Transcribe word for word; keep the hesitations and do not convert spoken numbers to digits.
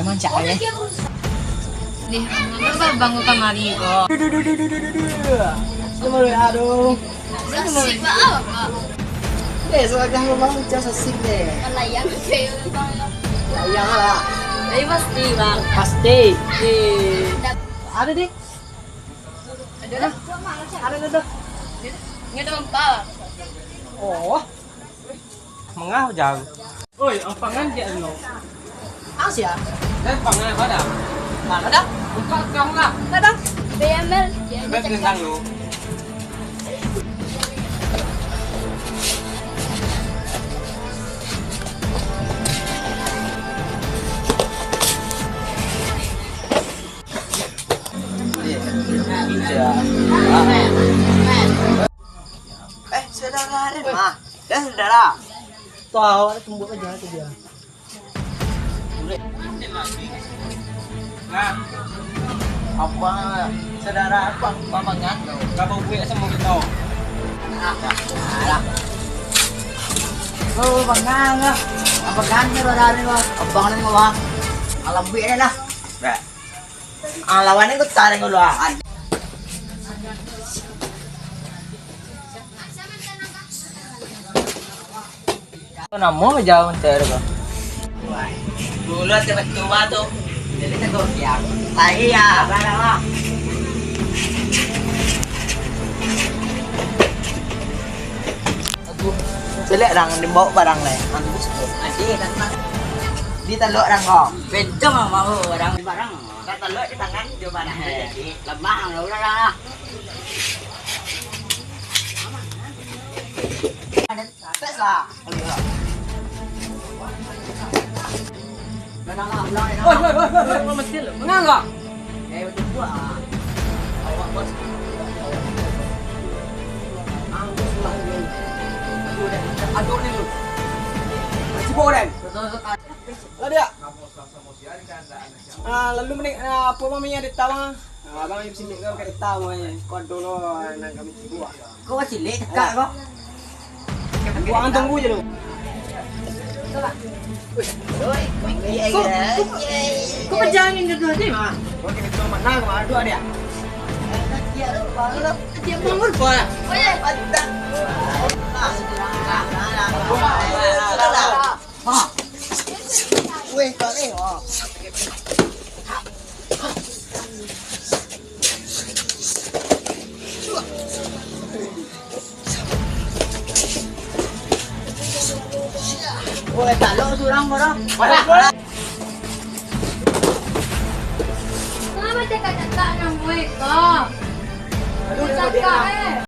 Mancak, eh. Deh, mangapa abang ko kamari ko? Duh, duh, duh, duh, duh, duh, duh, duh. Kamari, aduh. Sasik, Pak, apa, Pak? Deh, soal dah abang ucap sasik deh. Layang, oke, Bang. Layang lah. Tapi pasti, Bang. Pasti. Iya. Ada deh. Ada dah. Ada dah. Ini ada empat. Oh. Mangah jauh. Oi, ampangan je anu. Ang sia? Dan pangan apa dah? Mana dah? Buka kau lah. Dah dah. B M L. Beb tentang lu. Eh, saudara Aren mah. Ya, saudara. Tahu, ada tembok aja tu dia. Nah, apa saudara apa pamangan? Kamu buat sama kita. Alah. Oh, bangang lah. Apa ganti saudara ni, Bang? Abang ni, Bang. Alam buat ni lah. Dah. Ah, lawan ni ku tarik dulu, ah. Namo jauh ntar ko. Dulu asa batua tu. Jadi tegur dia. Tai ya, barang lah. Caliak dang, dibawa barang lai. Adi, datang. Di taluk dang ko. Bentong mau barang. Barang. Kan taluk di tangan, di mana? Eh. Jadi lamah, lah, ulah lah. Tes lah. Woi, woi, woi, woi, woi, mangecil. Manganga. Aduh ni lu. Sibuk, Den. Lah, dia. Ah, lalu mending, ah, apa namanya, ada tahu, ah. Ah, abang yang sini kan kada tahu, eh. Kau dulu, ah, nang kami tunggu, ah. Kau masih lek cakap kau. Buang tunggu je lu. Kau, kau, kau pejamin duduk aja, mah. Kau kena cuma mana, kau ada dia. Dia bangun, Pak. Oh, ya. Ah. Weh, tak leh. Ah. Weh, tak lo surang, bro. Parah, parah. Kenapa cakap-cakap nang, weh, kau? Aduh, dia Cakap, dia. Eh.